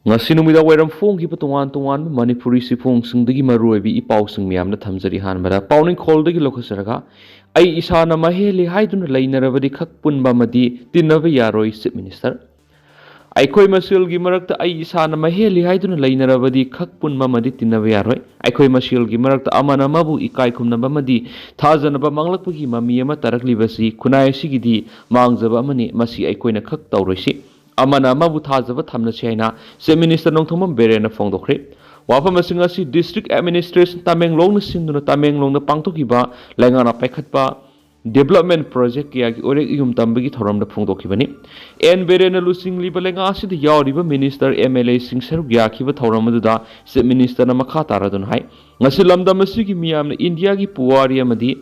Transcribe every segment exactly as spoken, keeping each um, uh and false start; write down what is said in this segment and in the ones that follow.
ꯉꯁꯤ ꯅꯨꯃꯤꯗꯥꯡ ꯋꯥꯏꯔꯝ ꯐꯣꯡꯈꯤꯕ ꯇꯣꯉꯥꯟ ꯇꯣꯉꯥꯟꯕ ꯃꯅꯤꯄꯨꯔꯤ ꯆꯦꯐꯣꯡꯁꯤꯡꯗꯒꯤ ꯃꯔꯨꯑꯣꯏꯕ ꯏ ꯄꯥꯎꯁꯤꯡ ꯃꯌꯥꯝꯅ ꯊꯝꯖꯔꯤ꯫ ꯑꯍꯥꯟꯕꯗ ꯄꯥꯎꯅꯤꯡꯈꯣꯜꯗꯒꯤ ꯂꯧꯈꯠꯆꯔꯒ, "ꯑꯩ ꯏꯁꯥꯅ ꯃꯍꯦꯜꯂꯤ ꯍꯥꯏꯗꯨꯅ ꯂꯩꯅꯔꯕꯗꯤ ꯈꯛ ꯄꯨꯟꯕ ꯑꯃꯗꯤ ꯇꯤꯟꯅꯕ ꯌꯥꯔꯣꯏ", ꯆꯤꯐ ꯃꯤꯅꯤꯁꯇꯔ꯫ "ꯑꯩꯈꯣꯏ ꯃꯁꯦꯜꯒꯤ ꯃꯔꯛꯇ ꯑꯩ ꯏꯁꯥꯅ ꯃꯍꯦꯜꯂꯤ ꯍꯥꯏꯗꯨꯅ ꯂꯩꯅꯔꯕꯗꯤ ꯈꯛ ꯄꯨꯟꯕ ꯑꯃꯗꯤ ꯇꯤꯟꯅꯕ ꯌꯥꯔꯣꯏ꯫ ꯑꯩꯈꯣꯏ ꯃꯁꯦꯜꯒꯤ ꯃꯔꯛꯇ ꯑꯃꯅ ꯑꯃꯕꯨ ꯏꯀꯥꯏ ꯈꯨꯝꯅꯕ ꯑꯃꯗꯤ ꯊꯥꯖꯅꯕ ꯃꯥꯡꯂꯛꯄꯒꯤ ꯃꯃꯤ ꯑꯃ ꯇꯥꯔꯛꯂꯤꯕꯁꯤ ꯈꯨꯟꯅꯥꯏ ꯑꯁꯤꯒꯤꯗꯤ ꯃꯥꯡꯖꯕ ꯑꯃꯅꯤ꯫ ꯃꯁꯤ ꯑꯩꯈꯣꯏꯅ ꯈꯛ ꯇꯧꯔꯣꯏꯁꯤ꯫ ꯑꯃꯅ ꯑꯃꯕꯨ ꯊꯥꯖꯕ ꯊꯝꯅꯁꯤ" ꯍꯥꯏꯅ ꯆꯤꯐ ꯃꯤꯅꯤꯁꯇꯔ ꯅꯣꯡꯊꯣꯝꯕꯝ ꯕꯤꯔꯦꯟꯅ ꯐꯣꯡꯗꯣꯛꯈ꯭ꯔꯦ꯫ ꯋꯥꯐꯝꯁꯤꯡ ꯑꯁꯤ ꯗꯤꯁꯇ꯭ꯔꯤꯛ ꯑꯦꯗꯃꯤꯅꯤꯁꯇ꯭ꯔꯦꯁꯟ ꯇꯃꯦꯡꯂꯣꯡꯅ ꯁꯤꯟꯗꯨꯅ ꯇꯃꯦꯡꯂꯣꯡꯗ ꯄꯥꯡꯊꯣꯛꯈꯤꯕ ꯂꯩꯉꯥꯛꯅ ꯄꯥꯏꯈꯠꯄ ꯗꯤꯕ꯭ꯂꯞꯃꯦꯟ ꯄ꯭ꯔꯣꯖꯦꯛ ꯀꯌꯥꯒꯤ ꯑꯣꯏꯔꯛ ꯌꯨꯝ ꯇꯝꯕꯒꯤ ꯊꯧꯔꯝꯗ ꯐꯣꯡꯗꯣꯛꯈꯤꯕꯅꯤ꯫ ꯑꯦꯟ ꯕꯤꯔꯦꯟꯅ ꯂꯨꯆꯤꯡꯂꯤꯕ ꯂꯩꯉꯥꯛ ꯑꯁꯤꯗ ꯌꯥꯎꯔꯤꯕ ꯃꯤꯅꯤꯁꯇꯔ, ꯑꯦꯝ ꯑꯦꯜ ꯑꯦꯁꯤꯡ ꯁꯔꯨꯛ ꯌꯥꯈꯤꯕ ꯊꯧꯔꯝ ꯑꯗꯨꯗ ꯆꯤꯐ ꯃꯤꯅꯤꯁꯇꯔꯅ ꯃꯈꯥ ꯇꯥꯔꯗꯨꯅ ꯍꯥꯏ, "ꯉꯁꯤ ꯂꯝꯗꯝ ꯑꯁꯤꯒꯤ ꯃꯤꯌꯥꯝꯅ ꯏꯟꯗꯤꯌꯥꯒꯤ ꯄꯨꯋꯥꯔꯤ ꯑꯃꯗꯤ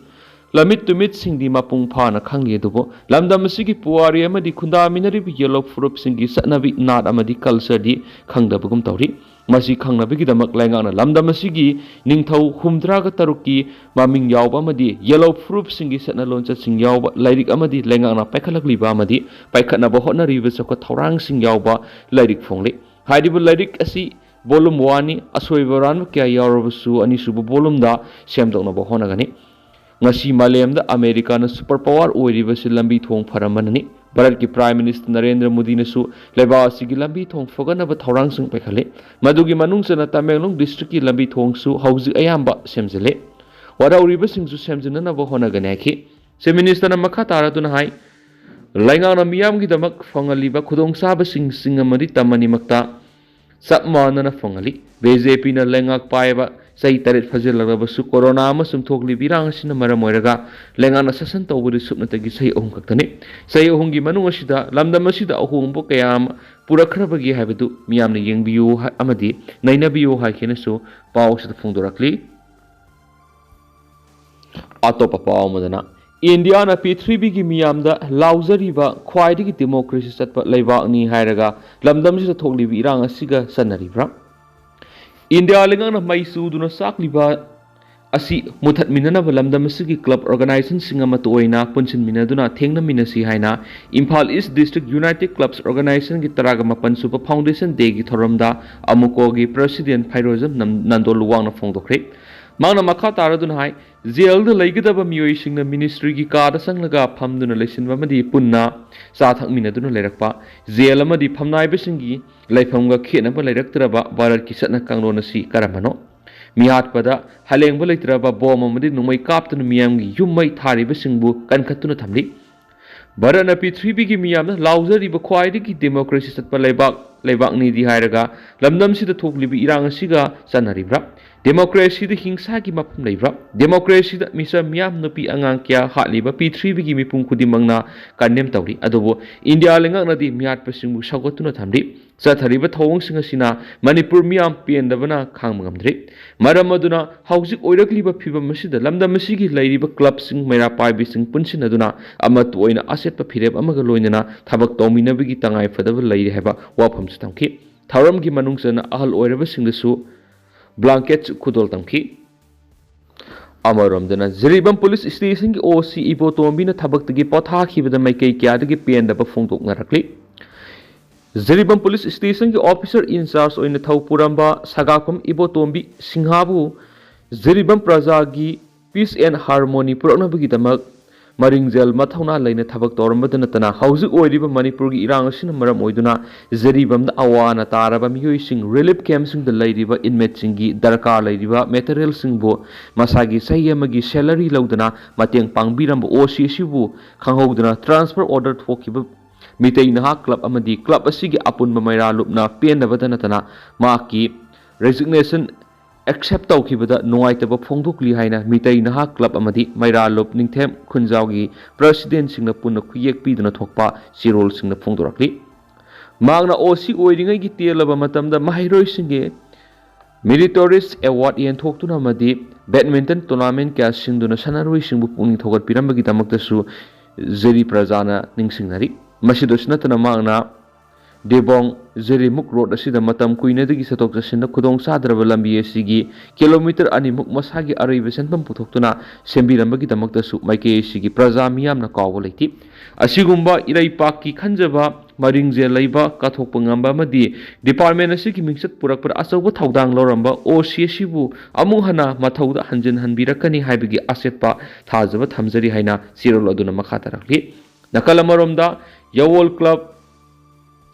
ꯂꯝꯃꯤꯠ ꯇꯨꯃꯤꯠꯁꯤꯡꯗꯤ ꯃꯄꯨꯡ ꯐꯥꯅ ꯈꯪꯂꯤ, ꯑꯗꯨꯕꯨ ꯂꯝꯗꯝ ꯑꯁꯤꯒꯤ ꯄꯨꯋꯥꯔꯤ ꯑꯃꯗꯤ ꯈꯨꯟꯗꯥꯃꯤꯟꯅꯔꯤꯕ ꯌꯦꯜꯍꯧ ꯐꯨꯔꯨꯞꯁꯤꯡꯒꯤ ꯆꯠꯅꯕꯤ, ꯅꯥꯠ ꯑꯃꯗꯤ ꯀꯜꯆꯔꯗꯤ ꯈꯪꯗꯕꯒꯨꯝ ꯇꯧꯔꯤ꯫ ꯃꯁꯤ ꯈꯪꯅꯕꯒꯤꯗꯃꯛ ꯂꯩꯉꯥꯛꯅ ꯂꯝꯗꯝ ꯑꯁꯤꯒꯤ ꯅꯤꯡꯊꯧ ꯍꯨꯝꯗ꯭ꯔꯥꯒ ꯇꯔꯨꯛꯀꯤ ꯃꯃꯤꯡ ꯌꯥꯎꯕ ꯑꯃꯗꯤ ꯌꯦꯜꯍꯧ ꯐꯨꯔꯨꯞꯁꯤꯡꯒꯤ ꯆꯠꯅ ꯂꯣꯟꯆꯠꯁꯤꯡ ꯌꯥꯎꯕ ꯂꯥꯏꯔꯤꯛ ꯑꯃꯗꯤ ꯂꯩꯉꯥꯛꯅ ꯄꯥꯏꯈꯠꯂꯛꯂꯤꯕ ꯑꯃꯗꯤ ꯄꯥꯏꯈꯠꯅꯕ ꯍꯣꯠꯅꯔꯤꯕ ꯆꯥꯎꯈꯠ ꯊꯧꯔꯥꯡꯁꯤꯡ ꯌꯥꯎꯕ ꯂꯥꯏꯔꯤꯛ ꯐꯣꯡꯂꯤ꯫ ꯍꯥꯏꯔꯤꯕ ꯂꯥꯏꯔꯤꯛ ꯑꯁꯤ ꯕꯣꯂꯨꯝ ꯋꯥꯟꯅꯤ꯫ ꯑꯁꯣꯏꯕ ꯑꯔꯥꯟꯕ ꯀꯌꯥ ꯌꯥꯎꯔꯕꯁꯨ ꯑꯅꯤꯁꯨꯕ ꯕꯣꯂꯨꯝꯗ ꯁꯦꯝꯗꯣꯛꯅꯕ ꯍꯣꯠꯅꯒꯅꯤ꯫ ꯉꯁꯤ ꯃꯥꯂꯦꯝꯗ ꯑꯃꯦꯔꯤꯀꯥꯅ ꯁꯨꯄꯔ ꯄꯥꯋꯔ ꯑꯣꯏꯔꯤꯕꯁꯤ ꯂꯝꯕꯤ ꯊꯣꯡ ꯐꯔꯝꯕꯅꯅꯤ꯫ ꯚꯥꯔꯠꯀꯤ ꯄ꯭ꯔꯥꯏꯝ ꯃꯤꯅꯤꯁꯇꯔ ꯅꯔꯦꯟꯗ꯭ꯔ ꯃꯣꯗꯤꯅꯁꯨ ꯂꯩꯕꯥꯛ ꯑꯁꯤꯒꯤ ꯂꯝꯕꯤ ꯊꯣꯡ ꯐꯒꯠꯅꯕ ꯊꯧꯔꯥꯡꯁꯤꯡ ꯄꯥꯏꯈꯠꯂꯤ꯫ ꯃꯗꯨꯒꯤ ꯃꯅꯨꯡ ꯆꯟꯅ ꯇꯃꯦꯡꯂꯣꯡ ꯗꯤꯁꯇ꯭ꯔꯤꯛꯀꯤ ꯂꯝꯕꯤ ꯊꯣꯡꯁꯨ ꯍꯧꯖꯤꯛ ꯑꯌꯥꯝꯕ ꯁꯦꯝꯖꯤꯜꯂꯤ꯫ ꯋꯥꯔꯧꯔꯤꯕꯁꯤꯡꯁꯨ ꯁꯦꯝꯖꯤꯟꯅꯅꯕ ꯍꯣꯠꯅꯒꯅꯤ ꯍꯥꯏꯈꯤ꯫ ꯆꯤꯐ ꯃꯤꯅꯤꯁꯇꯔꯅ ꯃꯈꯥ ꯇꯥꯔꯗꯨꯅ ꯍꯥꯏ, ꯂꯩꯉꯥꯛꯅ ꯃꯤꯌꯥꯝꯒꯤꯗꯃꯛ ꯐꯪꯍꯜꯂꯤꯕ ꯈꯨꯗꯣꯡꯆꯥꯕꯁꯤꯡ ꯆꯤꯡ ꯑꯃꯗꯤ ꯇꯝ ꯑꯅꯤꯃꯛꯇ ꯆꯞ ꯃꯥꯟꯅꯅ ꯐꯪꯍꯜꯂꯤ꯫ ꯕꯤ ꯖꯦ ꯄꯤꯅ ꯂꯩꯉꯥꯛ ꯄꯥꯏꯕ ꯆꯍꯤ ꯇꯔꯦꯠ ꯐꯥꯖꯤꯜꯂꯛꯂꯕꯁꯨ ꯀꯣꯔꯣꯅꯥ ꯑꯃꯁꯨꯡ ꯊꯣꯛꯂꯤꯕ ꯏꯔꯥꯡ ꯑꯁꯤꯅ ꯃꯔꯝ ꯑꯣꯏꯔꯒ ꯂꯩꯉꯥꯛꯅ ꯁꯥꯁꯟ ꯇꯧꯕꯗꯨ ꯁꯨꯞꯅꯇꯒꯤ ꯆꯍꯤ ꯑꯍꯨꯝ ꯈꯛꯇꯅꯤ꯫ ꯆꯍꯤ ꯑꯍꯨꯝꯒꯤ ꯃꯅꯨꯡ ꯑꯁꯤꯗ ꯂꯝꯗꯝ ꯑꯁꯤꯗ ꯑꯍꯣꯡꯕ ꯀꯌꯥ ꯑꯃ ꯄꯨꯔꯛꯈ꯭ꯔꯕꯒꯦ ꯍꯥꯏꯕꯗꯨ ꯃꯤꯌꯥꯝꯅ ꯌꯦꯡꯕꯤꯌꯨ ꯍꯥꯏ-, ꯑꯃꯗꯤ ꯅꯩꯅꯕꯤꯌꯨ ꯍꯥꯏꯈꯤꯅꯁꯨ ꯄꯥꯎ ꯑꯁꯤꯗ ꯐꯣꯡꯗꯣꯔꯛꯂꯤ꯫ ꯑꯇꯣꯞꯄ ꯄꯥꯎ ꯑꯃꯗꯅ, ꯏꯟꯗꯤꯌꯥꯅ ꯄ꯭ꯔꯤꯊꯤꯕꯤꯒꯤ ꯃꯤꯌꯥꯝꯗ ꯂꯥꯎꯖꯔꯤꯕ ꯈ꯭ꯋꯥꯏꯗꯒꯤ ꯗꯦꯃꯣꯀ꯭ꯔꯦꯁꯤ ꯆꯠꯄ ꯂꯩꯕꯥꯛꯅꯤ ꯍꯥꯏꯔꯒ ꯂꯝꯗꯝꯁꯤꯗ ꯊꯣꯛꯂꯤꯕ ꯏꯔꯥꯡ ꯑꯁꯤꯒ ꯆꯠꯅꯔꯤꯕ꯭ꯔꯥ? ꯏꯟꯗꯤꯌꯥ ꯂꯩꯉꯥꯛꯅ ꯃꯩ ꯆꯨꯗꯨꯅ ꯆꯥꯛꯂꯤꯕ ꯑꯁꯤ ꯃꯨꯊꯠꯃꯤꯟꯅꯅꯕ ꯂꯝꯗꯝ ꯑꯁꯤꯒꯤ ꯀ꯭ꯂꯕ ꯑꯣꯔꯒꯅꯥꯏꯖꯦꯁꯟꯁꯤꯡ ꯑꯃꯠꯇ ꯑꯣꯏꯅ ꯄꯨꯟꯁꯤꯟꯃꯤꯟꯅꯗꯨꯅ ꯊꯦꯡꯅꯃꯤꯟꯅꯁꯤ ꯍꯥꯏꯅ ꯏꯝꯐꯥꯜ ꯏꯁ ꯗꯤꯁꯇ꯭ꯔꯤꯛ ꯌꯨꯅꯥꯏꯇꯦꯗ ꯀ꯭ꯂꯕꯁ ꯑꯣꯔꯒꯅꯥꯏꯖꯦꯁꯟꯒꯤ ꯇꯔꯥꯒ ꯃꯥꯄꯟ ꯁꯨꯕ ꯐꯥꯎꯟꯗꯦꯁꯟ ꯗꯦꯒꯤ ꯊꯧꯔꯝꯗ ꯑꯃꯨꯀꯣꯒꯤ ꯄ꯭ꯔꯁꯤꯗꯦꯟ ꯐꯥꯏꯔꯣꯖꯝ ꯅꯝ-, ꯅꯟꯗꯣ ꯂꯨꯋꯥꯡꯅ ꯐꯣꯡꯗꯣꯛꯈ꯭ꯔꯦ꯫ ꯃꯍꯥꯛꯅ ꯃꯈꯥ ꯇꯥꯔꯗꯨꯅ ꯍꯥꯏ, ꯖꯦꯜꯗ ꯂꯩꯒꯗꯕ ꯃꯤꯑꯣꯏꯁꯤꯡꯅ ꯃꯤꯅꯤꯁꯇ꯭ꯔꯤꯒꯤ ꯀꯥꯗ ꯆꯪꯂꯒ ꯐꯝꯗꯨꯅ ꯂꯩꯁꯤꯟꯕ ꯑꯃꯗꯤ ꯄꯨꯟꯅ ꯆꯥ ꯊꯛꯃꯤꯟꯅꯗꯨꯅ ꯂꯩꯔꯛꯄ, ꯖꯦꯜ ꯑꯃꯗꯤ ꯐꯝꯅꯥꯏꯕꯁꯤꯡꯒꯤ ꯂꯩꯐꯝꯒ ꯈꯦꯠꯅꯕ ꯂꯩꯔꯛꯇ꯭ꯔꯕ ꯚꯥꯔꯠꯀꯤ ꯆꯠꯅ ꯀꯥꯡꯂꯣꯟ ꯑꯁꯤ ꯀꯔꯝꯕꯅꯣ? ꯃꯤꯍꯥꯠꯄꯗ ꯍꯂꯦꯡꯕ ꯂꯩꯇ꯭ꯔꯕ ꯕꯣꯝ ꯑꯃꯗꯤ ꯅꯣꯡꯃꯩ ꯀꯥꯞꯇꯨꯅ ꯃꯤꯌꯥꯝꯒꯤ ꯌꯨꯝ ꯃꯩ ꯊꯥꯔꯤꯕꯁꯤꯡꯕꯨ ꯀꯟꯈꯠꯇꯨꯅ ꯊꯝꯂꯤ꯫ ꯚꯥꯔꯠꯅ ꯄ꯭ꯔꯤꯊꯤꯕꯤꯒꯤ ꯃꯤꯌꯥꯝꯅ ꯂꯥꯎꯖꯔꯤꯕ ꯈ꯭ꯋꯥꯏꯗꯒꯤ ꯗꯦꯃꯣꯀ꯭ꯔꯦꯁꯤ ꯆꯠꯄ ꯂꯩꯕꯥꯛ, ꯂꯩꯕꯥꯛꯅꯤꯗꯤ ꯍꯥꯏꯔꯒ ꯂꯝꯗꯝꯁꯤꯗ ꯊꯣꯛꯂꯤꯕ ꯏꯔꯥꯡ ꯑꯁꯤꯒ ꯆꯠꯅꯔꯤꯕ꯭ꯔꯥ? ꯗꯦꯃꯣꯀ꯭ꯔꯦꯁꯤꯗ ꯍꯤꯡꯁꯥꯒꯤ ꯃꯐꯝ ꯂꯩꯕ꯭ꯔꯥ? ꯗꯦꯃꯣꯀ꯭ꯔꯦꯁꯤꯗ ꯃꯤꯆꯝ ꯃꯤꯌꯥꯝ, ꯅꯨꯄꯤ ꯑꯉꯥꯡ ꯀꯌꯥ ꯍꯥꯠꯂꯤꯕ ꯄ꯭ꯔꯤꯊꯤꯕꯤꯒꯤ ꯃꯤꯄꯨꯝ ꯈꯨꯗꯤꯡꯃꯛꯅ ꯀꯟꯗꯦꯝ ꯇꯧꯔꯤ꯫ ꯑꯗꯨꯕꯨ ꯏꯟꯗꯤꯌꯥ ꯂꯩꯉꯥꯛꯅꯗꯤ ꯃꯤꯍꯥꯠꯄꯁꯤꯡꯕꯨ ꯁꯧꯒꯠꯇꯨꯅ ꯊꯝꯂꯤ꯫ ꯆꯠꯊꯔꯤꯕ ꯊꯧꯑꯣꯡꯁꯤꯡ ꯑꯁꯤꯅ ꯃꯅꯤꯄꯨꯔ ꯃꯤꯌꯥꯝ ꯄꯦꯟꯗꯕꯅ ꯈꯥꯡꯕ ꯉꯝꯗ꯭ꯔꯤ꯫ ꯃꯔꯝ ꯑꯗꯨꯅ ꯍꯧꯖꯤꯛ ꯑꯣꯏꯔꯛꯂꯤꯕ ꯐꯤꯕꯝ ꯑꯁꯤꯗ ꯂꯝꯗꯝ ꯑꯁꯤꯒꯤ ꯂꯩꯔꯤꯕ ꯀ꯭ꯂꯕꯁꯤꯡ, ꯃꯩꯔꯥ ꯄꯥꯏꯕꯤꯁꯤꯡ ꯄꯨꯟꯁꯤꯟꯅꯗꯨꯅ ꯑꯃꯠꯇ ꯑꯣꯏꯅ ꯑꯆꯦꯠꯄ ꯐꯤꯔꯦꯞ ꯑꯃꯒ ꯂꯣꯏꯅꯅ ꯊꯕꯛ ꯇꯧꯃꯤꯟꯅꯕꯒꯤ ꯇꯉꯥꯏ ꯐꯗꯕ ꯂꯩꯔꯤ ꯍꯥꯏꯕ ꯋꯥꯐꯝꯁꯨ ꯊꯝꯈꯤ꯫ ꯊꯧꯔꯝꯒꯤ ꯃꯅꯨꯡ ꯆꯟꯅ ꯑꯍꯜ ꯑꯣꯏꯔꯕꯁꯤꯡꯗꯁꯨ ꯕ꯭ꯂꯥꯡꯀꯦꯠꯁꯨ ꯈꯨꯗꯣꯜ ꯇꯝꯈꯤ꯫ ꯑꯃꯔꯣꯝꯗꯅ ꯖꯤꯔꯤꯕꯥꯝ ꯄꯨꯂꯤꯁ ꯁ꯭ꯇꯦꯁꯟꯒꯤ ꯑꯣ ꯁꯤ ꯏꯕꯣꯇꯣꯝꯕꯤꯅ ꯊꯕꯛꯇꯒꯤ ꯄꯣꯊꯥꯈꯤꯕꯗ ꯃꯥꯏꯀꯩ ꯀꯌꯥꯗꯒꯤ ꯄꯦꯟꯗꯕ ꯐꯣꯡꯗꯣꯛꯅꯔꯛꯂꯤ꯫ ꯖꯤꯔꯤꯕꯥꯝ ꯄꯨꯂꯤꯁ ꯁ꯭ꯇꯦꯁꯟꯒꯤ ꯑꯣꯐꯤꯁꯔ ꯏꯟꯆꯥꯔꯖ ꯑꯣꯏꯅ ꯊꯧ ꯄꯨꯔꯝꯕ ꯁꯒꯥꯐꯝ ꯏꯕꯣꯇꯣꯝꯕꯤ ꯁꯤꯡꯍꯥꯕꯨ ꯖꯤꯔꯤꯕꯥꯝ ꯄ꯭ꯔꯖꯥꯒꯤ ꯄꯤꯁ ꯑꯦꯟ ꯍꯥꯔꯃꯣꯅꯤ ꯄꯨꯔꯛꯅꯕꯒꯤꯗꯃꯛ ꯃꯔꯤꯡꯖꯦꯜ ꯃꯊꯧꯅꯥ ꯂꯩꯅ ꯊꯕꯛ ꯇꯧꯔꯝꯕꯗ ꯅꯠꯇꯅ ꯍꯧꯖꯤꯛ ꯑꯣꯏꯔꯤꯕ ꯃꯅꯤꯄꯨꯔꯒꯤ ꯏꯔꯥꯡ ꯑꯁꯤꯅ ꯃꯔꯝ ꯑꯣꯏꯗꯨꯅ ꯖꯤꯔꯤꯕꯥꯝꯗ ꯑꯋꯥ ꯑꯅꯥ ꯇꯥꯔꯕ ꯃꯤꯑꯣꯏꯁꯤꯡ, ꯔꯤꯂꯤꯐ ꯀꯦꯝꯞꯁꯤꯡꯗ ꯂꯩꯔꯤꯕ ꯏꯟꯃꯦꯠꯁꯤꯡꯒꯤ ꯗꯔꯀꯥꯔ ꯂꯩꯔꯤꯕ ꯃꯦꯇꯔꯤꯌꯦꯜꯁꯤꯡꯕꯨ ꯃꯁꯥꯒꯤ ꯆꯍꯤ ꯑꯃꯒꯤ ꯁꯦꯂꯔꯤ ꯂꯧꯗꯅ ꯃꯇꯦꯡ ꯄꯥꯡꯕꯤꯔꯝꯕ ꯑꯣ ꯁꯤ ꯑꯁꯤꯕꯨ ꯈꯪꯍꯧꯗꯅ ꯇ꯭ꯔꯥꯟꯁꯐꯔ ꯑꯣꯔꯗꯔ ꯊꯣꯛꯈꯤꯕ ꯃꯤꯇꯩ ꯅꯍꯥ ꯀ꯭ꯂꯕ ꯑꯃꯗꯤ ꯀ꯭ꯂꯕ ꯑꯁꯤꯒꯤ ꯑꯄꯨꯟꯕ ꯃꯩꯔꯥ ꯂꯨꯞꯅ ꯄꯦꯟꯗꯕꯇ ꯅꯠꯇꯅ ꯃꯍꯥꯛꯀꯤ ꯔꯦꯖꯤꯒꯅꯦꯁꯟ ꯑꯦꯛꯁꯦꯞ ꯇꯧꯈꯤꯕꯗ ꯅꯨꯡꯉꯥꯏꯇꯕ ꯐꯣꯡꯗꯣꯛꯂꯤ ꯍꯥꯏꯅ ꯃꯤꯇꯩ ꯅꯍꯥ ꯀ꯭ꯂꯕ ꯑꯃꯗꯤ ꯃꯩꯔꯥ ꯂꯨꯞ ꯅꯤꯡꯊꯦꯝ ꯈꯨꯟꯖꯥꯎꯒꯤ ꯄ꯭ꯔꯁꯤꯗꯦꯟꯁꯤꯡꯅ ꯄꯨꯟꯅ ꯈꯨꯌꯦꯛ ꯄꯤꯗꯨꯅ ꯊꯣꯛꯄ ꯆꯦꯔꯣꯜꯁꯤꯡꯅ ꯐꯣꯡꯗꯣꯔꯛꯂꯤ꯫ ꯃꯍꯥꯛꯅ ꯑꯣ ꯁꯤ ꯑꯣꯏꯔꯤꯉꯩꯒꯤ ꯇꯦꯜꯂꯕ ꯃꯇꯝꯗ ꯃꯍꯩꯔꯣꯏꯁꯤꯡꯒꯤ ꯃꯦꯔꯤꯇꯣꯔꯤꯌꯁ ꯑꯦꯋꯥꯔꯗ ꯌꯦꯟꯊꯣꯛꯇꯨꯅ ꯑꯃꯗꯤ ꯕꯦꯗꯃꯤꯟꯇꯟ ꯇꯣꯔꯅꯥꯃꯦꯟ ꯀꯌꯥ ꯁꯤꯟꯗꯨꯅ ꯁꯥꯟꯅꯔꯣꯏꯁꯤꯡꯕꯨ ꯄꯨꯛꯅꯤꯡ ꯊꯧꯒꯠꯄꯤꯔꯝꯕꯒꯤꯗꯃꯛꯇꯁꯨ ꯖꯤꯔꯤ ꯄ꯭ꯔꯖꯥꯅ ꯅꯤꯡꯁꯤꯡꯅꯔꯤ꯫ ꯃꯁꯤꯗꯁꯨ ꯅꯠꯇꯅ ꯃꯍꯥꯛꯅ ꯗꯦꯕꯣꯡ ꯖꯤꯔꯤꯃꯨꯛ ꯔꯣꯗ ꯑꯁꯤꯗ ꯃꯇꯝ ꯀꯨꯏꯅꯗꯒꯤ ꯆꯠꯊꯣꯛ ꯆꯠꯁꯤꯟꯗ ꯈꯨꯗꯣꯡ ꯆꯥꯗ꯭ꯔꯕ ꯂꯝꯕꯤ ꯑꯁꯤꯒꯤ ꯀꯤꯂꯣꯃꯤꯇꯔ ꯑꯅꯤꯃꯨꯛ ꯃꯁꯥꯒꯤ ꯑꯔꯩꯕ ꯁꯦꯟꯐꯝ ꯄꯨꯊꯣꯛꯇꯨꯅ ꯁꯦꯝꯕꯤꯔꯝꯕꯒꯤꯗꯃꯛꯇꯁꯨ ꯃꯥꯏꯀꯩ ꯑꯁꯤꯒꯤ ꯄ꯭ꯔꯖꯥ ꯃꯤꯌꯥꯝꯅ ꯀꯥꯎꯕ ꯂꯩꯇꯦ꯫ ꯑꯁꯤꯒꯨꯝꯕ ꯏꯔꯩꯄꯥꯛꯀꯤ ꯈꯟꯖꯕ ꯃꯔꯤꯡꯖꯦꯜ ꯂꯩꯕ ꯀꯠꯊꯣꯛꯄ ꯉꯝꯕ ꯑꯃꯗꯤ ꯗꯤꯄꯥꯔꯠꯃꯦꯟ ꯑꯁꯤꯒꯤ ꯃꯤꯡꯆꯠ ꯄꯨꯔꯛꯄꯗ ꯑꯆꯧꯕ ꯊꯧꯗꯥꯡ ꯂꯧꯔꯝꯕ ꯑꯣ ꯁꯤ ꯑꯁꯤꯕꯨ ꯑꯃꯨꯛ ꯍꯟꯅ ꯃꯊꯧꯗ ꯍꯟꯖꯤꯟꯍꯟꯕꯤꯔꯛꯀꯅꯤ ꯍꯥꯏꯕꯒꯤ ꯑꯆꯦꯠꯄ ꯊꯥꯖꯕ ꯊꯝꯖꯔꯤ ꯍꯥꯏꯅ ꯆꯦꯔꯣꯜ ꯑꯗꯨꯅ ꯃꯈꯥ ꯇꯥꯔꯛꯂꯤ꯫ ꯅꯥꯀꯜ ꯑꯃꯔꯣꯝꯗ, ꯌꯥꯋꯣꯜ ꯀ꯭ꯂꯕ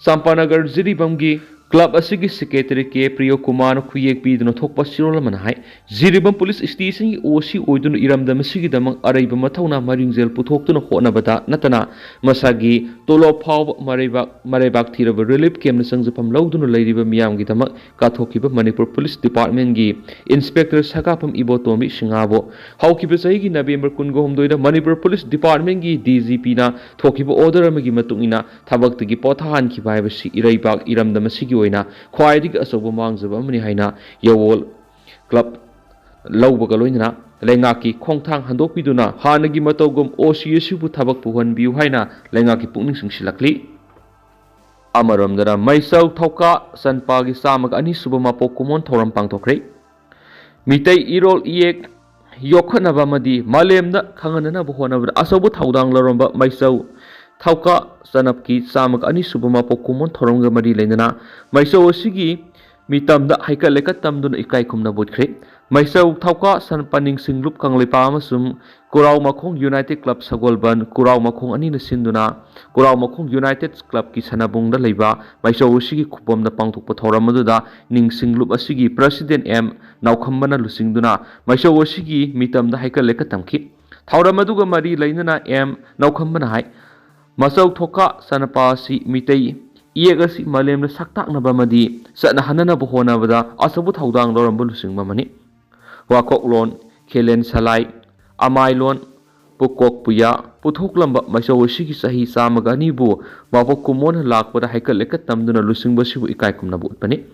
ꯆꯝꯄꯥꯅꯒꯔ ꯖꯤꯔꯤꯕꯥꯝꯒꯤ ꯀ꯭ꯂꯕ ꯑꯁꯤꯒꯤ ꯁꯦꯀ꯭ꯔꯦꯇꯔꯤ ꯀꯦ ꯄ꯭ꯔꯤꯌꯣꯀꯨꯃꯥꯔꯅ ꯈꯨꯌꯦꯛ ꯄꯤꯗꯨꯅ ꯊꯣꯛꯄ ꯆꯦꯔꯣꯜ ꯑꯃꯅ ꯍꯥꯏ, ꯖꯤꯔꯤꯕꯥꯝ ꯄꯨꯂꯤꯁ ꯁ꯭ꯇꯦꯁꯟꯒꯤ ꯑꯣ ꯁꯤ ꯑꯣꯏꯗꯨꯅ ꯏꯔꯝꯗꯝ ꯑꯁꯤꯒꯤꯗꯃꯛ ꯑꯔꯩꯕ ꯃꯊꯧꯅꯥ ꯃꯔꯤꯡꯖꯦꯜ ꯄꯨꯊꯣꯛꯇꯨꯅ ꯍꯣꯠꯅꯕꯗ ꯅꯠꯇꯅ ꯃꯁꯥꯒꯤ ꯇꯣꯂꯣꯞ ꯐꯥꯎꯕ ꯃꯔꯩꯕꯥꯛ, ꯃꯔꯩꯕꯥꯛ ꯊꯤꯔꯕ ꯔꯤꯂꯤꯐ ꯀꯦꯝꯞꯅ ꯆꯪꯖꯐꯝ ꯂꯧꯗꯨꯅ ꯂꯩꯔꯤꯕ ꯃꯤꯌꯥꯝꯒꯤꯗꯃꯛ ꯀꯥꯊꯣꯛꯈꯤꯕ ꯃꯅꯤꯄꯨꯔ ꯄꯨꯂꯤꯁ ꯗꯤꯄꯥꯔꯠꯃꯦꯟꯒꯤ ꯏꯟꯁꯄꯦꯛꯇꯔ ꯁꯒꯥꯐꯝ ꯏꯕꯣꯇꯣꯝꯕꯤ ꯁꯤꯡꯍꯥꯕꯨ ꯍꯧꯈꯤꯕ ꯆꯍꯤꯒꯤ ꯅꯕꯦꯝꯕꯔ ꯀꯨꯟꯒ ꯍꯨꯝꯗꯣꯏꯗ ꯃꯅꯤꯄꯨꯔ ꯄꯨꯂꯤꯁ ꯗꯤꯄꯥꯔꯠꯃꯦꯟꯒꯤ ꯗꯤ ꯖꯤ ꯄꯤꯅ ꯊꯣꯛꯈꯤꯕ ꯑꯣꯔꯗꯔ ꯑꯃꯒꯤ ꯃꯇꯨꯡ ꯏꯟꯅ ꯊꯕꯛꯇꯒꯤ ꯄꯣꯊꯥꯍꯟꯈꯤꯕ ꯍꯥꯏꯕꯁꯤ ꯏꯔꯩꯕꯥꯛ ꯏꯔꯝꯗꯝ ꯑꯁꯤꯒꯤ ꯑꯣꯏꯅ ꯈ꯭ꯋꯥꯏꯗꯒꯤ ꯑꯆꯧꯕ ꯃꯥꯡꯖꯕ ꯑꯃꯅꯤ ꯍꯥꯏꯅ ꯌꯥꯋꯣꯜ ꯀ꯭ꯂꯕ ꯂꯧꯕꯒ ꯂꯣꯏꯅꯅ ꯂꯩꯉꯥꯛꯀꯤ ꯈꯣꯡꯊꯥꯡ ꯍꯟꯗꯣꯛꯄꯤꯗꯨꯅ ꯍꯥꯟꯅꯒꯤ ꯃꯇꯧꯒꯨꯝ ꯑꯣ ꯁꯤ ꯑꯁꯤꯕꯨ ꯊꯕꯛ ꯄꯨꯍꯟꯕꯤꯌꯨ ꯍꯥꯏꯅ ꯂꯩꯉꯥꯛꯀꯤ ꯄꯨꯛꯅꯤꯡ ꯆꯤꯡꯁꯤꯜꯂꯛꯂꯤ꯫ ꯑꯃꯔꯣꯝꯗꯅ ꯃꯩꯆꯧ ꯊꯧꯀꯥ ꯆꯟꯄꯥꯒꯤ ꯆꯥꯝꯃꯒ ꯑꯅꯤ ꯁꯨꯕ ꯃꯄꯣꯛ ꯀꯨꯝꯑꯣꯟ ꯊꯧꯔꯝ ꯄꯥꯡꯊꯣꯛꯈ꯭ꯔꯦ꯫ ꯃꯤꯇꯩ ꯏꯔꯣꯜ ꯏꯌꯦꯛ ꯌꯣꯛꯈꯠꯅꯕ ꯑꯃꯗꯤ ꯃꯥꯂꯦꯝꯗ ꯈꯪꯍꯟꯅꯅꯕ ꯍꯣꯠꯅꯕꯗ ꯑꯆꯧꯕ ꯊꯧꯗꯥꯡ ꯂꯧꯔꯝꯕ ꯃꯩꯆꯧ ꯊꯧꯀꯥ ꯆꯅꯞꯀꯤ ꯆꯥꯝꯃꯒ ꯑꯅꯤ ꯁꯨꯕ ꯃꯄꯣꯛ ꯀꯨꯝꯑꯣꯟ ꯊꯧꯔꯝꯒ ꯃꯔꯤ ꯂꯩꯅꯅ ꯃꯩꯆꯧ ꯑꯁꯤꯒꯤ ꯃꯤꯇꯝꯗ ꯍꯩꯀꯠ ꯂꯩꯀꯠ ꯇꯝꯗꯨꯅ ꯏꯀꯥꯏ ꯈꯨꯝꯅꯕ ꯎꯠꯈ꯭ꯔꯦ꯫ ꯃꯩꯆꯧ ꯊꯧꯀꯥ ꯁꯟꯄꯥ ꯅꯤꯡꯁꯤꯡꯂꯨꯞ ꯀꯪꯂꯩꯄꯥꯛ ꯑꯃꯁꯨꯡ ꯀꯨꯔꯥꯎ ꯃꯈꯣꯡ ꯌꯨꯅꯥꯏꯇꯦꯗ ꯀ꯭ꯂꯕ ꯁꯒꯣꯜꯕꯟ, ꯀꯨꯔꯥꯎ ꯃꯈꯣꯡ ꯑꯅꯤꯅ ꯁꯤꯟꯗꯨꯅ ꯀꯨꯔꯥꯎ ꯃꯈꯣꯡ ꯌꯨꯅꯥꯏꯇꯦꯗ ꯀ꯭ꯂꯕꯀꯤ ꯁꯅꯥꯕꯨꯡꯗ ꯂꯩꯕ ꯃꯩꯆꯧ ꯑꯁꯤꯒꯤ ꯈꯨꯕꯝꯗ ꯄꯥꯡꯊꯣꯛꯄ ꯊꯧꯔꯝ ꯑꯗꯨꯗ ꯅꯤꯡꯁꯤꯡꯂꯨꯞ ꯑꯁꯤꯒꯤ ꯄ꯭ꯔꯁꯤꯗꯦꯟ ꯑꯦꯝ ꯅꯥꯎꯈꯝꯕꯅ ꯂꯨꯆꯤꯡꯗꯨꯅ ꯃꯩꯆꯧ ꯑꯁꯤꯒꯤ ꯃꯤꯇꯝꯗ ꯍꯩꯀꯠ ꯂꯩꯀꯠ ꯇꯝꯈꯤ꯫ ꯊꯧꯔꯝ ꯑꯗꯨꯒ ꯃꯔꯤ ꯂꯩꯅꯅ ꯑꯦꯝ ꯅꯥꯎꯈꯝꯕꯅ ꯍꯥꯏ, ꯃꯆꯧ ꯊꯣꯛꯀꯥ ꯆꯅꯄꯥ ꯑꯁꯤ ꯃꯤꯇꯩ ꯏꯌꯦꯛ ꯑꯁꯤ ꯃꯥꯂꯦꯝꯗ ꯁꯛ ꯇꯥꯛꯅꯕ ꯑꯃꯗꯤ ꯆꯠꯅꯍꯟꯅꯅꯕ ꯍꯣꯠꯅꯕꯗ ꯑꯆꯧꯕ ꯊꯧꯗꯥꯡ ꯂꯧꯔꯝꯕ ꯂꯨꯆꯤꯡꯕ ꯑꯃꯅꯤ꯫ ꯋꯥꯀꯣꯛꯂꯣꯟ, ꯈꯦꯂꯦꯟ ꯁꯂꯥꯏ, ꯑꯃꯥꯏꯂꯣꯟ, ꯄꯨꯀꯣꯛ ꯄꯨꯌꯥ ꯄꯨꯊꯣꯛꯂꯝꯕ ꯃꯩꯆꯧ ꯑꯁꯤꯒꯤ ꯆꯍꯤ ꯆꯥꯝꯃꯒ ꯑꯅꯤꯕꯨ ꯃꯄꯣꯛ ꯀꯨꯝꯑꯣꯟ ꯂꯥꯛꯄꯗ ꯍꯩꯀꯠ ꯂꯩꯀꯠ ꯇꯝꯗꯨꯅ ꯂꯨꯆꯤꯡꯕꯁꯤꯕꯨ ꯏꯀꯥꯏ ꯈꯨꯝꯅꯕ ꯎꯠꯄꯅꯤ꯫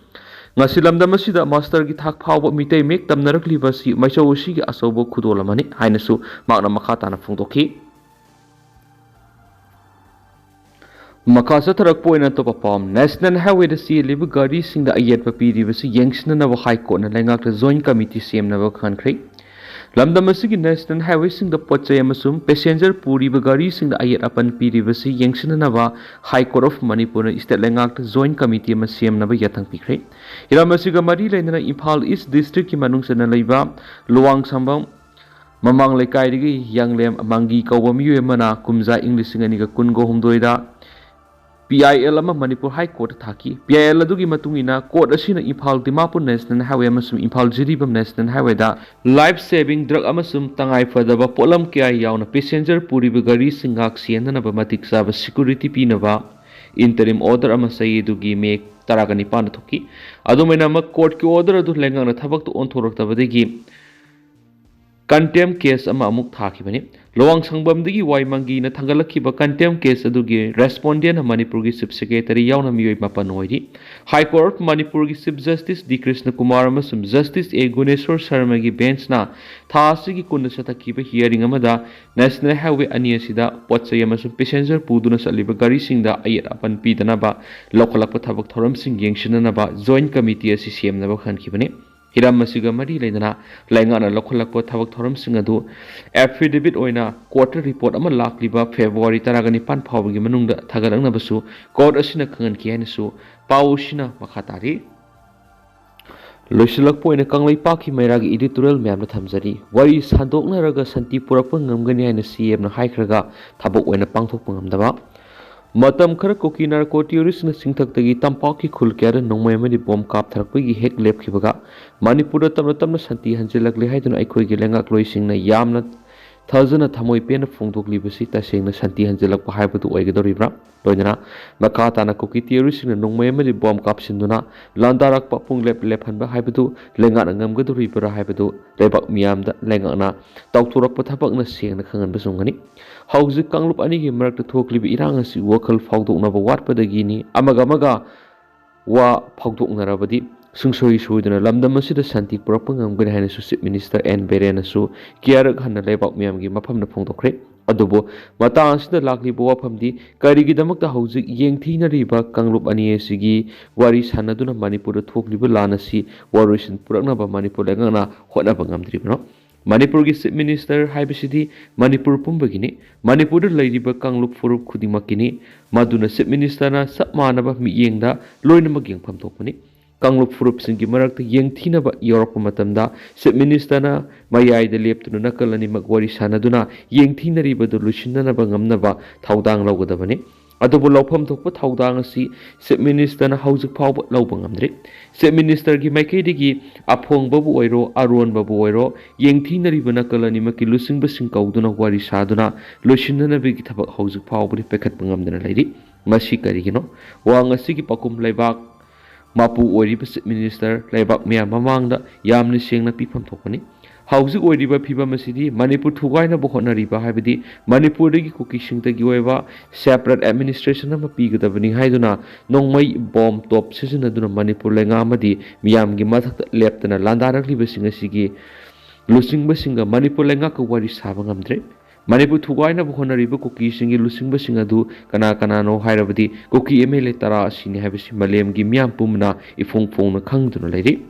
ꯉꯁꯤ ꯂꯝꯗꯝ ꯑꯁꯤꯗ ꯃꯥꯁꯇꯔꯒꯤ ꯊꯥꯛ ꯐꯥꯎꯕ ꯃꯤꯇꯩ ꯃꯌꯦꯛ ꯇꯝꯅꯔꯛꯂꯤꯕ ꯑꯁꯤ ꯃꯩꯆꯧ ꯑꯁꯤꯒꯤ ꯑꯆꯧꯕ ꯈꯨꯗꯣꯜ ꯑꯃꯅꯤ ꯍꯥꯏꯅꯁꯨ ꯃꯍꯥꯛꯅ ꯃꯈꯥ ꯇꯥꯅ ꯐꯣꯡꯗꯣꯛꯈꯤ꯫ ꯃꯈꯥ ꯆꯠꯊꯔꯛꯄ ꯑꯣꯏꯅ ꯑꯇꯣꯞꯄ ꯄꯥꯎ, ꯅꯦꯁꯅꯦꯜ ꯍꯥꯏꯋꯦꯗ ꯆꯦꯜꯂꯤꯕ ꯒꯥꯔꯤꯁꯤꯡꯗ ꯑꯌꯦꯠꯄ ꯄꯤꯔꯤꯕꯁꯤ ꯌꯦꯡꯁꯤꯟꯅꯅꯕ ꯍꯥꯏ ꯀꯣꯔꯠꯅ ꯂꯩꯉꯥꯛꯇ ꯖꯣꯏꯟ ꯀꯃꯤꯇꯤ ꯁꯦꯝꯅꯕ ꯈꯪꯍꯟꯈ꯭ꯔꯦ꯫ ꯂꯝꯗꯝ ꯑꯁꯤꯒꯤ ꯅꯦꯁꯅꯦꯜ ꯍꯥꯏꯋꯦꯁꯤꯡꯗ ꯄꯣꯠ ꯆꯩ ꯑꯃꯁꯨꯡ ꯄꯦꯁꯦꯟꯖꯔ ꯄꯨꯔꯤꯕ ꯒꯥꯔꯤꯁꯤꯡꯗ ꯑꯌꯦꯠ ꯑꯄꯟ ꯄꯤꯔꯤꯕꯁꯤ ꯌꯦꯡꯁꯤꯟꯅꯅꯕ ꯍꯥꯏ ꯀꯣꯔꯠ ꯑꯣꯐ ꯃꯅꯤꯄꯨꯔꯅ ꯏꯁꯇꯦꯠ ꯂꯩꯉꯥꯛꯇ ꯖꯣꯏꯟ ꯀꯃꯤꯇꯤ ꯑꯃ ꯁꯦꯝꯅꯕ ꯌꯥꯊꯪ ꯄꯤꯈ꯭ꯔꯦ꯫ ꯍꯤꯔꯝ ꯑꯁꯤꯒ ꯃꯔꯤ ꯂꯩꯅꯅ ꯏꯝꯐꯥꯜ ꯏꯁ ꯗꯤꯁꯇ꯭ꯔꯤꯛꯀꯤ ꯃꯅꯨꯡ ꯆꯟꯅ ꯂꯩꯕ ꯂꯨꯋꯥꯡꯁꯝꯕꯝ ꯃꯃꯥꯡ ꯂꯩꯀꯥꯏꯗꯒꯤ ꯌꯥꯡꯂꯦꯝ ꯃꯪꯒꯤ ꯀꯧꯕ ꯃꯤꯑꯣꯏ ꯑꯃꯅ ꯀꯨꯝꯖꯥ ꯏꯪ ꯂꯤꯁꯤꯡ ꯑꯅꯤꯒ ꯀꯨꯟꯒ ꯍꯨꯝꯗꯣꯏꯗ ꯄꯤ ꯑꯥꯏ ꯑꯦꯜ ꯑꯃ ꯃꯅꯤꯄꯨꯔ ꯍꯥꯏ ꯀꯣꯔꯠꯇ ꯊꯥꯈꯤ꯫ ꯄꯤ ꯑꯥꯏ ꯑꯦꯜ ꯑꯗꯨꯒꯤ ꯃꯇꯨꯡ ꯏꯟꯅ ꯀꯣꯔꯠ ꯑꯁꯤꯅ ꯏꯝꯐꯥꯜ ꯗꯤꯃꯥꯄꯨꯔ ꯅꯦꯁꯅꯦꯜ ꯍꯥꯏꯋꯦ ꯑꯃꯁꯨꯡ ꯏꯝꯐꯥꯜ ꯖꯤꯔꯤꯕꯥꯝ ꯅꯦꯁꯅꯦꯜ ꯍꯥꯏꯋꯦꯗ ꯂꯥꯏꯐ ꯁꯦꯚꯤꯡ ꯗ꯭ꯔꯒ ꯑꯃꯁꯨꯡ ꯇꯉꯥꯏ ꯐꯗꯕ ꯄꯣꯠꯂꯝ ꯀꯌꯥ ꯌꯥꯎꯅ ꯄꯦꯁꯦꯟꯖꯔ ꯄꯨꯔꯤꯕ ꯒꯥꯔꯤꯁꯤꯡ ꯉꯥꯛ ꯁꯦꯟꯅꯅꯕ ꯃꯇꯤꯛ ꯆꯥꯕ ꯁꯦꯀ꯭ꯌꯨꯔꯤꯇꯤ ꯄꯤꯅꯕ ꯏꯟꯇꯔꯤꯝ ꯑꯣꯔꯗꯔ ꯑꯃ ꯆꯍꯤ ꯑꯗꯨꯒꯤ ꯃꯦ ꯇꯔꯥꯒ ꯅꯤꯄꯥꯟꯗ ꯊꯣꯛꯈꯤ꯫ ꯑꯗꯨꯃꯥꯏꯅ ꯑꯃ ꯀꯣꯔꯠꯀꯤ ꯑꯣꯔꯗꯔ ꯑꯗꯨ ꯂꯩꯉꯥꯛꯅ ꯊꯕꯛꯇ ꯑꯣꯟꯊꯣꯔꯛꯇꯕꯗꯒꯤ ꯀꯟꯇꯦꯝ ꯀꯦꯁ ꯑꯃ ꯑꯃꯨꯛ ꯊꯥꯈꯤꯕꯅꯤ꯫ ꯂꯨꯋꯥꯡꯁꯪꯕꯝꯗꯒꯤ ꯋꯥꯏ ꯃꯪꯒꯤꯅ ꯊꯥꯡꯒꯠꯂꯛꯈꯤꯕ ꯀꯟꯇꯦꯝ ꯀꯦꯁ ꯑꯗꯨꯒꯤ ꯔꯦꯁꯄꯣꯟꯗꯦꯟ ꯃꯅꯤꯄꯨꯔꯒꯤ ꯆꯤꯐ ꯁꯦꯀ꯭ꯔꯦꯇꯔꯤ ꯌꯥꯎꯅ ꯃꯤꯑꯣꯏ ꯃꯥꯄꯟ ꯑꯣꯏꯔꯤ꯫ ꯍꯥꯏ ꯀꯣꯔꯠ ꯑꯣꯐ ꯃꯅꯤꯄꯨꯔꯒꯤ ꯆꯤꯐ ꯖꯁꯇꯤꯁ ꯗꯤ ꯀ꯭ꯔꯤꯁꯅ ꯀꯨꯃꯥꯔ ꯑꯃꯁꯨꯡ ꯖꯁꯇꯤꯁ ꯑꯦ ꯒꯨꯅꯦꯁꯣꯔ ꯁꯔꯃꯒꯤ ꯕꯦꯟꯆꯅ ꯊꯥ ꯑꯁꯤꯒꯤ ꯀꯨꯟꯗ ꯆꯠꯊꯈꯤꯕ ꯍꯤꯌꯥꯔꯤꯡ ꯑꯃꯗ ꯅꯦꯁꯅꯦꯜ ꯍꯥꯏꯋꯦ ꯑꯅꯤ ꯑꯁꯤꯗ ꯄꯣꯠ ꯆꯩ ꯑꯃꯁꯨꯡ ꯄꯦꯁꯦꯟꯖꯔ ꯄꯨꯗꯨꯅ ꯆꯠꯂꯤꯕ ꯒꯥꯔꯤꯁꯤꯡꯗ ꯑꯌꯦꯠ ꯑꯄꯟ ꯄꯤꯗꯅꯕ ꯂꯧꯈꯠꯂꯛꯄ ꯊꯕꯛ ꯊꯧꯔꯝꯁꯤꯡ ꯌꯦꯡꯁꯤꯟꯅꯅꯕ ꯖꯣꯏꯟ ꯀꯃꯤꯇꯤ ꯑꯁꯤ ꯁꯦꯝꯅꯕ ꯈꯟꯈꯤꯕꯅꯤ꯫ ꯍꯤꯔꯝ ꯑꯁꯤꯒ ꯃꯔꯤ ꯂꯩꯅꯅ ꯂꯩꯉꯥꯛꯅ ꯂꯧꯈꯠꯂꯛꯄ ꯊꯕꯛ ꯊꯧꯔꯝꯁꯤꯡ ꯑꯗꯨ ꯑꯦꯐꯤꯗꯦꯕꯤꯠ ꯑꯣꯏꯅ ꯀꯣꯔꯠꯇ ꯔꯤꯄꯣꯔꯠ ꯑꯃ ꯂꯥꯛꯂꯤꯕ ꯐꯦꯕ꯭ꯔꯨꯋꯥꯔꯤ ꯇꯔꯥꯒ ꯅꯤꯄꯥꯟ ꯐꯥꯎꯕꯒꯤ ꯃꯅꯨꯡꯗ ꯊꯥꯒꯠꯂꯛꯅꯕꯁꯨ ꯀꯣꯔꯠ ꯑꯁꯤꯅ ꯈꯪꯍꯟꯈꯤ ꯍꯥꯏꯅꯁꯨ ꯄꯥꯎ ꯑꯁꯤꯅ ꯃꯈꯥ ꯇꯥꯔꯤ꯫ ꯂꯣꯏꯁꯤꯜꯂꯛꯄ ꯑꯣꯏꯅ ꯀꯪꯂꯩꯄꯥꯛꯀꯤ ꯃꯩꯔꯥꯒꯤ ꯏꯗꯤꯇꯣꯔꯤꯌꯦꯜ ꯃꯌꯥꯝꯗ ꯊꯝꯖꯔꯤ꯫ ꯋꯥꯔꯤ ꯁꯥꯟꯗꯣꯛꯅꯔꯒ ꯁꯥꯟꯇꯤ ꯄꯨꯔꯛꯄ ꯉꯝꯒꯅꯤ ꯍꯥꯏꯅ ꯁꯤ ꯑꯦꯝꯅ ꯍꯥꯏꯈ꯭ꯔꯒ ꯊꯕꯛ ꯑꯣꯏꯅ ꯄꯥꯡꯊꯣꯛꯄ ꯉꯝꯗꯕ꯫ ꯃꯇꯝ ꯈꯔ ꯀꯨꯀꯤ ꯅꯥꯔꯀꯣ ꯇꯦꯔꯣꯔꯤꯁ꯭ꯠꯁꯤꯡꯅ ꯆꯤꯡꯊꯛꯇꯒꯤ ꯇꯝꯄꯥꯛꯀꯤ ꯈꯨꯜ ꯀꯌꯥꯗ ꯅꯣꯡꯃꯩ ꯑꯃꯗꯤ ꯕꯣꯝ ꯀꯥꯞꯊꯔꯛꯄꯒꯤ ꯍꯦꯛ ꯂꯦꯞꯈꯤꯕꯒ ꯃꯅꯤꯄꯨꯔꯗ ꯇꯞꯅ ꯇꯞꯅ ꯁꯥꯟꯇꯤ ꯍꯟꯖꯤꯜꯂꯛꯂꯦ ꯍꯥꯏꯗꯨꯅ ꯑꯩꯈꯣꯏꯒꯤ ꯂꯩꯉꯥꯛꯂꯣꯏꯁꯤꯡꯅ ꯌꯥꯝꯅ ꯊꯥꯖꯅ ꯊꯃꯣꯏ ꯄꯦꯟꯅ ꯐꯣꯡꯗꯣꯛꯂꯤꯕꯁꯤ ꯇꯁꯦꯡꯅ ꯁꯥꯟꯇꯤ ꯍꯟꯖꯤꯜꯂꯛꯄ ꯍꯥꯏꯕꯗꯨ ꯑꯣꯏꯒꯗꯧꯔꯤꯕ꯭ꯔꯥ? ꯂꯣꯏꯅꯅ ꯃꯈꯥ ꯇꯥꯅ ꯀꯨꯀꯤ ꯇꯦꯔꯣꯔꯤꯁ꯭ꯠꯁꯤꯡꯅ ꯅꯣꯡꯃꯩ ꯑꯃꯗꯤ ꯕꯣꯝ ꯀꯥꯞꯁꯤꯟꯗꯨꯅ ꯂꯥꯟꯗꯥꯔꯛꯄ ꯄꯨꯡꯂꯦꯞ ꯂꯦꯞꯍꯟꯕ ꯍꯥꯏꯕꯗꯨ ꯂꯩꯉꯥꯛꯅ ꯉꯝꯒꯗꯧꯔꯤꯕ꯭ꯔꯥ ꯍꯥꯏꯕꯗꯨ ꯂꯩꯕꯥꯛ ꯃꯤꯌꯥꯝꯗ ꯂꯩꯉꯥꯛꯅ ꯇꯧꯊꯣꯔꯛꯄ ꯊꯕꯛꯅ ꯁꯦꯡꯅ ꯈꯪꯍꯟꯕ ꯆꯨꯝꯒꯅꯤ꯫ ꯍꯧꯖꯤꯛ ꯀꯥꯡꯂꯨꯞ ꯑꯅꯤꯒꯤ ꯃꯔꯛꯇ ꯊꯣꯛꯂꯤꯕ ꯏꯔꯥꯡ ꯑꯁꯤ ꯋꯥꯈꯜ ꯐꯥꯎꯗꯣꯛꯅꯕ ꯋꯥꯠꯄꯗꯒꯤꯅꯤ꯫ ꯑꯃꯒ ꯑꯃꯒ ꯋꯥ ꯐꯥꯎꯗꯣꯛꯅꯔꯕꯗꯤ ꯁꯨꯡꯁꯣꯏ ꯁꯣꯏꯗꯅ ꯂꯝꯗꯝ ꯑꯁꯤꯗ ꯁꯥꯟꯇꯤ ꯄꯨꯔꯛꯄ ꯉꯝꯒꯅꯤ ꯍꯥꯏꯅꯁꯨ ꯆꯤꯐ ꯃꯤꯅꯤꯁꯇꯔ ꯑꯦꯟ ꯕꯤꯔꯦꯟꯅꯁꯨ ꯀꯌꯥꯔꯛ ꯍꯟꯅ ꯂꯩꯕꯥꯛ ꯃꯤꯌꯥꯝꯒꯤ ꯃꯐꯝꯗ ꯐꯣꯡꯗꯣꯛꯈ꯭ꯔꯦ꯫ ꯑꯗꯨꯕꯨ ꯃꯇꯥꯡ ꯑꯁꯤꯗ ꯂꯥꯛꯂꯤꯕ ꯋꯥꯐꯝꯗꯤ, ꯀꯔꯤꯒꯤꯗꯃꯛꯇ ꯍꯧꯖꯤꯛ ꯌꯦꯡꯊꯤꯅꯔꯤꯕ ꯀꯥꯡꯂꯨꯞ ꯑꯅꯤ ꯑꯁꯤꯒꯤ ꯋꯥꯔꯤ ꯁꯥꯟꯅꯗꯨꯅ ꯃꯅꯤꯄꯨꯔꯗ ꯊꯣꯛꯂꯤꯕ ꯂꯥꯟ ꯑꯁꯤ ꯋꯥꯔꯣꯏꯁꯤꯟ ꯄꯨꯔꯛꯅꯕ ꯃꯅꯤꯄꯨꯔ ꯂꯩꯉꯥꯛꯅ ꯍꯣꯠꯅꯕ ꯉꯝꯗ꯭ꯔꯤꯕꯅꯣ? ꯃꯅꯤꯄꯨꯔꯒꯤ Chief Minister ꯍꯥꯏꯕꯁꯤꯗꯤ ꯃꯅꯤꯄꯨꯔ ꯄꯨꯝꯕꯒꯤꯅꯤ꯫ ꯃꯅꯤꯄꯨꯔꯗ ꯂꯩꯔꯤꯕ ꯀꯥꯡꯂꯨꯞ ꯐꯨꯔꯨꯞ ꯈꯨꯗꯤꯡꯃꯛꯀꯤꯅꯤ꯫ ꯃꯗꯨꯅ Chief Ministerꯅ ꯆꯞ ꯃꯥꯟꯅꯕ ꯃꯤꯠꯌꯦꯡꯗ ꯂꯣꯏꯅꯃꯛ ꯌꯦꯡꯐꯝ ꯊꯣꯛꯄꯅꯤ꯫ ꯀꯥꯡꯂꯨꯞ ꯐꯨꯔꯨꯞꯁꯤꯡꯒꯤ ꯃꯔꯛꯇ ꯌꯦꯡꯊꯤꯅꯕ ꯌꯥꯎꯔꯛꯄ ꯃꯇꯝꯗ Chief Ministerꯅ ꯃꯌꯥꯏꯗ ꯂꯦꯞꯇꯨꯅ ꯅꯥꯀꯜ ꯑꯅꯤꯃꯛ ꯋꯥꯔꯤ ꯁꯥꯟꯅꯗꯨꯅ ꯌꯦꯡꯊꯤꯅꯔꯤꯕꯗꯨ ꯂꯣꯏꯁꯤꯟꯅꯅꯕ ꯉꯝꯅꯕ ꯊꯧꯗꯥꯡ ꯂꯧꯒꯗꯕꯅꯤ꯫ ꯑꯗꯨꯕꯨ ꯂꯧꯐꯝ ꯊꯣꯛꯄ ꯊꯧꯗꯥꯡ ꯑꯁꯤ Chief Ministerꯅ ꯍꯧꯖꯤꯛ ꯐꯥꯎꯕ ꯂꯧꯕ ꯉꯝꯗ꯭ꯔꯤ꯫ Chief Ministerꯒꯤ ꯃꯥꯏꯀꯩꯗꯒꯤ ꯑꯐꯣꯡꯕꯕꯨ ꯑꯣꯏꯔꯣ, ꯑꯔꯣꯟꯕꯕꯨ ꯑꯣꯏꯔꯣ, ꯌꯦꯡꯊꯤꯅꯔꯤꯕ ꯅꯥꯀꯜ ꯑꯅꯤꯃꯛꯀꯤ ꯂꯨꯆꯤꯡꯕꯁꯤꯡ ꯀꯧꯗꯨꯅ ꯋꯥꯔꯤ ꯁꯥꯗꯨꯅ ꯂꯣꯏꯁꯤꯟꯅꯅꯕꯒꯤ ꯊꯕꯛ ꯍꯧꯖꯤꯛ ꯐꯥꯎꯕꯗꯤ ꯄꯥꯏꯈꯠꯄ ꯉꯝꯗꯅ ꯂꯩꯔꯤ꯫ ꯃꯁꯤ ꯀꯔꯤꯒꯤꯅꯣ? ꯋꯥꯍꯪ ꯑꯁꯤꯒꯤ ꯄꯥꯎꯈꯨꯝ ꯂꯩꯕꯥꯛ ꯃꯄꯨ ꯑꯣꯏꯔꯤꯕ Chief Minister ꯂꯩꯕꯥꯛ ꯃꯤꯌꯥꯝ ꯃꯃꯥꯡꯗ ꯌꯥꯝꯅ ꯁꯦꯡꯅ ꯄꯤꯐꯝ ꯊꯣꯛꯄꯅꯤ꯫ ꯍꯧꯖꯤꯛ ꯑꯣꯏꯔꯤꯕ ꯐꯤꯕꯝ ꯑꯁꯤꯗꯤ ꯃꯅꯤꯄꯨꯔ ꯊꯨꯒꯥꯏꯅꯕ ꯍꯣꯠꯅꯔꯤꯕ, ꯍꯥꯏꯕꯗꯤ ꯃꯅꯤꯄꯨꯔꯗꯒꯤ ꯀꯨꯀꯤꯁꯤꯡꯇꯒꯤ ꯑꯣꯏꯕ separate administration ꯑꯃ ꯄꯤꯒꯗꯕꯅꯤ ꯍꯥꯏꯗꯨꯅ ꯅꯣꯡꯃꯩ, ꯕꯣꯝ, ꯇꯣꯞ ꯁꯤꯖꯤꯟꯅꯗꯨꯅ ꯃꯅꯤꯄꯨꯔ ꯂꯩꯉꯥꯛ ꯑꯃꯗꯤ ꯃꯤꯌꯥꯝꯒꯤ ꯃꯊꯛꯇ ꯂꯦꯞꯇꯅ ꯂꯥꯟꯗꯥꯔꯛꯂꯤꯕꯁꯤꯡ ꯑꯁꯤꯒꯤ ꯂꯨꯆꯤꯡꯕꯁꯤꯡꯒ ꯃꯅꯤꯄꯨꯔ ꯂꯩꯉꯥꯛꯀ ꯋꯥꯔꯤ ꯁꯥꯕ ꯉꯝꯗ꯭ꯔꯦ꯫ ꯃꯅꯤꯄꯨꯔ ꯊꯨꯒꯥꯏꯅꯕ ꯍꯣꯠꯅꯔꯤꯕ ꯀꯨꯀꯤꯁꯤꯡꯒꯤ ꯂꯨꯆꯤꯡꯕꯁꯤꯡ ꯑꯗꯨ ꯀꯅꯥ ꯀꯅꯥꯅꯣ ꯍꯥꯏꯔꯕꯗꯤ ꯀꯨꯀꯤ MLA ꯇꯔꯥ ꯑꯁꯤꯅꯤ ꯍꯥꯏꯕꯁꯤ ꯃꯥꯂꯦꯝꯒꯤ ꯃꯤꯌꯥꯝ ꯄꯨꯝꯕꯅ ꯏꯐꯣꯡ ꯐꯣꯡꯅ ꯈꯪꯗꯨꯅ ꯂꯩꯔꯤ꯫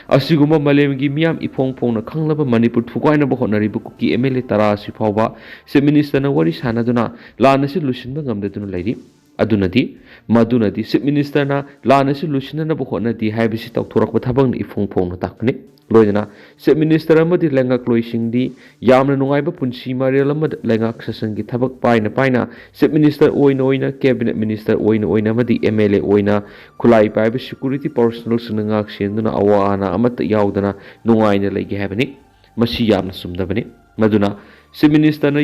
ꯑꯁꯤꯒꯨꯝꯕ ꯃꯥꯂꯦꯝꯒꯤ ꯃꯤꯌꯥꯝ ꯏꯐꯣꯡ ꯐꯣꯡꯅ ꯈꯪꯂꯕ ꯃꯅꯤꯄꯨꯔ ꯊꯨꯒꯥꯏꯅꯕ ꯍꯣꯠꯅꯔꯤꯕ ꯀꯨꯀꯤ MLA ꯇꯔꯥ ꯑꯁꯤ ꯐꯥꯎꯕ Chief Ministerꯅ ꯋꯥꯔꯤ ꯁꯥꯟꯅꯗꯨꯅ ꯂꯥꯟ ꯑꯁꯤ ꯂꯣꯏꯁꯤꯟꯕ ꯉꯝꯗꯗꯨꯅ ꯂꯩꯔꯤ꯫ ꯑꯗꯨꯅꯗꯤ, ꯃꯗꯨꯅꯗꯤ Chief Ministerꯅ ꯂꯥꯟ ꯑꯁꯤ ꯂꯣꯏꯁꯤꯟꯅꯅꯕ ꯍꯣꯠꯅꯗꯦ ꯍꯥꯏꯕꯁꯤ ꯇꯧꯊꯣꯔꯛꯄ ꯊꯕꯛꯅ ꯏꯐꯣꯡ ꯐꯣꯡꯅ ꯇꯥꯛꯄꯅꯤ꯫ ꯂꯣꯏꯅꯅ Chief Minister ꯑꯃꯗꯤ ꯂꯩꯉꯥꯛꯂꯣꯏꯁꯤꯡꯗꯤ ꯌꯥꯝꯅ ꯅꯨꯡꯉꯥꯏꯕ ꯄꯨꯟꯁꯤ ꯃꯔꯦꯜ ꯑꯃꯗ ꯂꯩꯉꯥꯛ ꯁꯥꯁꯟꯒꯤ ꯊꯕꯛ ꯄꯥꯏꯅ ꯄꯥꯏꯅ Chief Minister ꯑꯣꯏꯅ ꯑꯣꯏꯅ, Cabinet Minister ꯑꯣꯏꯅ ꯑꯣꯏꯅ ꯑꯃꯗꯤ MLA ꯑꯣꯏꯅ ꯈꯨꯠꯂꯥꯏ ꯄꯥꯏꯕ security personnelꯁꯤꯡꯅ ꯉꯥꯛ ꯁꯦꯟꯗꯨꯅ ꯑꯋꯥ ꯑꯅꯥ ꯑꯃꯠꯇ ꯌꯥꯎꯗꯅ ꯅꯨꯡꯉꯥꯏꯅ ꯂꯩꯒꯦ ꯍꯥꯏꯕꯅꯤ꯫ ꯃꯁꯤ ꯌꯥꯝꯅ ꯆꯨꯝꯗꯕꯅꯤ꯫ ꯃꯗꯨꯅ Chief Ministerꯅ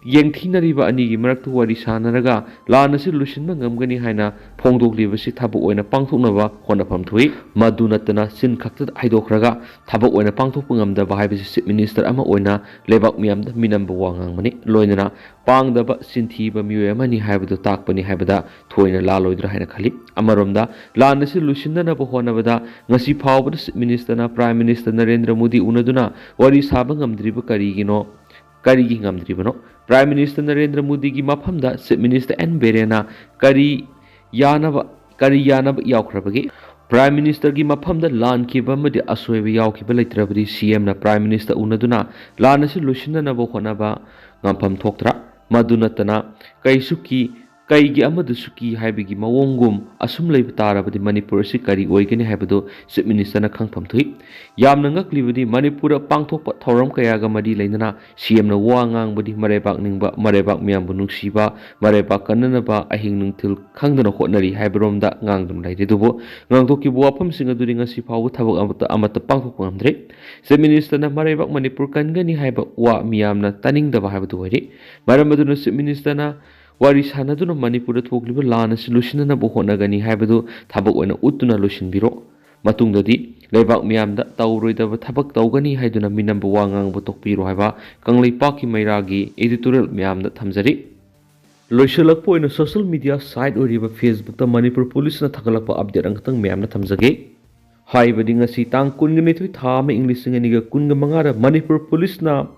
ꯌꯦꯡꯊꯤꯅꯔꯤꯕ ꯑꯅꯤꯒꯤ ꯃꯔꯛꯇ ꯋꯥꯔꯤ ꯁꯥꯟꯅꯔꯒ ꯂꯥꯟ ꯑꯁꯤ ꯂꯣꯏꯁꯤꯟꯕ ꯉꯝꯒꯅꯤ ꯍꯥꯏꯅ ꯐꯣꯡꯗꯣꯛꯂꯤꯕꯁꯤ ꯊꯕꯛ ꯑꯣꯏꯅ ꯄꯥꯡꯊꯣꯛꯅꯕ ꯍꯣꯠꯅꯐꯝ ꯊꯣꯛꯏ꯫ ꯃꯗꯨ ꯅꯠꯇꯅ ꯆꯤꯟ ꯈꯛꯇꯗ ꯍꯥꯏꯗꯣꯛꯈ꯭ꯔꯒ ꯊꯕꯛ ꯑꯣꯏꯅ ꯄꯥꯡꯊꯣꯛꯄ ꯉꯝꯗꯕ ꯍꯥꯏꯕꯁꯤ Chief Minister ꯑꯃ ꯑꯣꯏꯅ ꯂꯩꯕꯥꯛ ꯃꯤꯌꯥꯝꯗ ꯃꯤꯅꯝꯕ ꯋꯥ ꯉꯥꯡꯕꯅꯤ꯫ ꯂꯣꯏꯅꯅ ꯄꯥꯡꯗꯕ, ꯆꯤꯟꯊꯤꯕ ꯃꯤꯑꯣꯏ ꯑꯃꯅꯤ ꯍꯥꯏꯕꯗꯨ ꯇꯥꯛꯄꯅꯤ ꯍꯥꯏꯕꯗ ꯊꯣꯏꯅ ꯂꯥꯜꯂꯣꯏꯗ꯭ꯔꯥ ꯍꯥꯏꯅ ꯈꯜꯂꯤ꯫ ꯑꯃꯔꯣꯝꯗ, ꯂꯥꯟ ꯑꯁꯤ ꯂꯣꯏꯁꯤꯟꯅꯅꯕ ꯍꯣꯠꯅꯕꯗ ꯉꯁꯤ ꯐꯥꯎꯕꯗ Chief Ministerꯅ Prime Minister Narendra Modi ꯎꯅꯗꯨꯅ ꯋꯥꯔꯤ ꯁꯥꯕ ꯉꯝꯗ꯭ꯔꯤꯕ ꯀꯔꯤꯒꯤꯅꯣ? ꯀꯔꯤꯒꯤ ꯉꯝꯗ꯭ꯔꯤꯕꯅꯣ? Prime Minister ꯅꯔꯦꯟꯗ꯭ꯔ ꯃꯣꯗꯤꯒꯤ ꯃꯐꯝꯗ Chief Minister ꯑꯦꯟ ꯕꯤꯔꯦꯟꯅ ꯀꯔꯤ ꯌꯥꯅꯕ, ꯀꯔꯤ ꯌꯥꯅꯕ ꯌꯥꯎꯈ꯭ꯔꯕꯒꯦ? Prime Ministerꯒꯤ ꯃꯐꯝꯗ ꯂꯥꯟꯈꯤꯕ ꯑꯃꯗꯤ ꯑꯁꯣꯏꯕ ꯌꯥꯎꯈꯤꯕ ꯂꯩꯇ꯭ꯔꯕꯗꯤ ꯁꯤ ꯑꯦꯝꯅ Prime Minister ꯎꯅꯗꯨꯅ ꯂꯥꯟ ꯑꯁꯤ ꯂꯣꯏꯁꯤꯟꯅꯅꯕ ꯍꯣꯠꯅꯕ ꯉꯝꯐꯝ ꯊꯣꯛꯇ꯭ꯔꯥ? ꯃꯗꯨ ꯅꯠꯇꯅ ꯀꯩꯁꯨ ꯀꯤ, ꯀꯩꯒꯤ ꯑꯃꯗꯁꯨ ꯀꯤ ꯍꯥꯏꯕꯒꯤ ꯃꯑꯣꯡꯒꯨꯝ ꯑꯁꯨꯝ ꯂꯩꯕ ꯇꯥꯔꯕꯗꯤ ꯃꯅꯤꯄꯨꯔ ꯑꯁꯤ ꯀꯔꯤ ꯑꯣꯏꯒꯅꯤ ꯍꯥꯏꯕꯗꯨ Chief Ministerꯅ ꯈꯪꯐꯝ ꯊꯣꯛꯏ꯫ ꯌꯥꯝꯅ ꯉꯛꯂꯤꯕꯗꯤ ꯃꯅꯤꯄꯨꯔꯗ ꯄꯥꯡꯊꯣꯛꯄ ꯊꯧꯔꯝ ꯀꯌꯥꯒ ꯃꯔꯤ ꯂꯩꯅꯅ ꯁꯤ ꯑꯦꯝꯅ ꯋꯥ ꯉꯥꯡꯕꯗꯤ ꯃꯔꯩꯕꯥꯛ ꯅꯤꯡꯕ, ꯃꯔꯩꯕꯥꯛ ꯃꯤꯌꯥꯝꯕꯨ ꯅꯨꯡꯁꯤꯕ, ꯃꯔꯩꯕꯥꯛ ꯀꯟꯅꯅꯕ ꯑꯍꯤꯡ ꯅꯨꯡꯊꯤꯜ ꯈꯪꯗꯅ ꯍꯣꯠꯅꯔꯤ ꯍꯥꯏꯕꯔꯣꯝꯗ ꯉꯥꯡꯗꯨꯅ ꯂꯩꯔꯤ꯫ ꯑꯗꯨꯕꯨ ꯉꯥꯡꯊꯣꯛꯈꯤꯕ ꯋꯥꯐꯝꯁꯤꯡ ꯑꯗꯨꯗꯤ ꯉꯁꯤ ꯐꯥꯎꯕ ꯊꯕꯛ ꯑꯃꯠꯇ, ꯑꯃꯠꯇ ꯄꯥꯡꯊꯣꯛꯄ ꯉꯝꯗ꯭ꯔꯦ꯫ Chief Ministerꯅ ꯃꯔꯩꯕꯥꯛ ꯃꯅꯤꯄꯨꯔ ꯀꯟꯒꯅꯤ ꯍꯥꯏꯕ ꯋꯥ ꯃꯤꯌꯥꯝꯅ ꯇꯥꯅꯤꯡꯗꯕ ꯍꯥꯏꯕꯗꯨ ꯑꯣꯏꯔꯦ꯫ ꯃꯔꯝ ꯑꯗꯨꯅ Chief Ministerꯅ ꯋꯥꯔꯤ ꯁꯥꯟꯅꯗꯨꯅ ꯃꯅꯤꯄꯨꯔꯗ ꯊꯣꯛꯂꯤꯕ ꯂꯥꯟ ꯑꯁꯤ ꯂꯣꯏꯁꯤꯟꯅꯅꯕ ꯍꯣꯠꯅꯒꯅꯤ ꯍꯥꯏꯕꯗꯨ ꯊꯕꯛ ꯑꯣꯏꯅ ꯎꯠꯇꯨꯅ ꯂꯣꯏꯁꯤꯟꯕꯤꯔꯣ꯫ ꯃꯇꯨꯡꯗꯗꯤ ꯂꯩꯕꯥꯛ ꯃꯤꯌꯥꯝꯗ ꯇꯧꯔꯣꯏꯗꯕ ꯊꯕꯛ ꯇꯧꯒꯅꯤ ꯍꯥꯏꯗꯨꯅ ꯃꯤꯅꯝꯕ ꯋꯥ ꯉꯥꯡꯕ ꯇꯣꯛꯄꯤꯔꯣ ꯍꯥꯏꯕ ꯀꯪꯂꯩꯄꯥꯛꯀꯤ ꯃꯩꯔꯥꯒꯤ editorial ꯃꯌꯥꯝꯗ ꯊꯝꯖꯔꯤ꯫ ꯂꯣꯏꯁꯤꯜꯂꯛꯄ ꯑꯣꯏꯅ social media site ꯑꯣꯏꯔꯤꯕ Facebookꯇ ꯃꯅꯤꯄꯨꯔ ꯄꯨꯂꯤꯁꯅ ꯊꯥꯒꯠꯂꯛꯄ update ꯑꯃꯈꯛꯇꯪ ꯃꯌꯥꯝꯅ ꯊꯝꯖꯒꯦ꯫ ꯍꯥꯏꯕꯗꯤ ꯉꯁꯤ ꯇꯥꯡ ꯀꯨꯟꯒ ꯅꯤꯊꯣꯏ ꯊꯥ ꯑꯃ ꯏꯪ ꯂꯤꯁꯤꯡ ꯑꯅꯤꯒ ꯀꯨꯟꯒ ꯃꯉꯥꯗ ꯃꯅꯤꯄꯨꯔ ꯄꯨꯂꯤꯁꯅ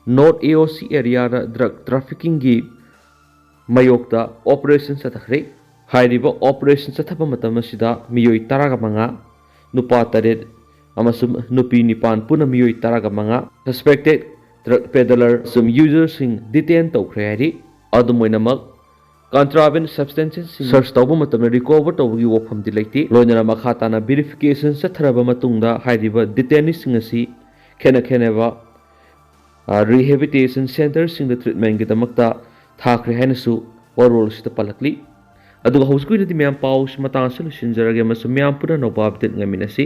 North A O C areaꯗ drug traffickingꯒꯤ ꯃꯥꯌꯣꯛꯇ operation ꯆꯠꯊꯈ꯭ꯔꯦ꯫ ꯍꯥꯏꯔꯤꯕ operation ꯆꯠꯊꯕ ꯃꯇꯝ ꯑꯁꯤꯗ ꯃꯤꯑꯣꯏ ꯇꯔꯥꯒ ꯃꯉꯥ, ꯅꯨꯄꯥ ꯇꯔꯦꯠ ꯑꯃꯁꯨꯡ ꯅꯨꯄꯤ ꯅꯤꯄꯥꯟ, ꯄꯨꯟꯅ ꯃꯤꯑꯣꯏ ꯇꯔꯥꯒ ꯃꯉꯥ suspected drug peddler ꯑꯃꯁꯨꯡ userꯁꯤꯡ detain ꯇꯧꯈ꯭ꯔꯦ ꯍꯥꯏꯔꯤ꯫ ꯑꯗꯨꯝ ꯑꯣꯏꯅꯃꯛ, contraband substanceꯁꯤꯡ search ꯇꯧꯕ ꯃꯇꯝꯗ recover ꯇꯧꯕꯒꯤ ꯋꯥꯐꯝꯗꯤ ꯂꯩꯇꯦ꯫ ꯂꯣꯏꯅꯅ ꯃꯈꯥ ꯇꯥꯅ verification ꯆꯠꯊꯔꯕ ꯃꯇꯨꯡꯗ ꯍꯥꯏꯔꯤꯕ detaineeꯁꯤꯡ ꯑꯁꯤ ꯈꯦꯠꯅ ꯈꯦꯠꯅꯕ, ꯑ, rehabilitation centreꯁꯤꯡꯗ treatmentꯒꯤꯗꯃꯛꯇ ꯊꯥꯈ꯭ꯔꯦ ꯍꯥꯏꯅꯁꯨ ꯋꯥꯔꯣꯜ ꯑꯁꯤꯗ ꯄꯜꯂꯛꯂꯤ꯫ ꯑꯗꯨꯒ ꯍꯧꯖꯤꯛꯀꯤ ꯑꯣꯏꯅꯗꯤ ꯃꯌꯥꯝ ꯄꯥꯎꯁꯤ ꯃꯇꯥꯡ ꯑꯁꯤꯗ ꯂꯣꯏꯁꯤꯟꯖꯔꯒꯦ ꯑꯃꯁꯨꯡ ꯃꯌꯥꯝ ꯄꯨꯟꯅ ꯑꯅꯧꯕ update ꯉꯥꯏꯃꯤꯟꯅꯁꯤ꯫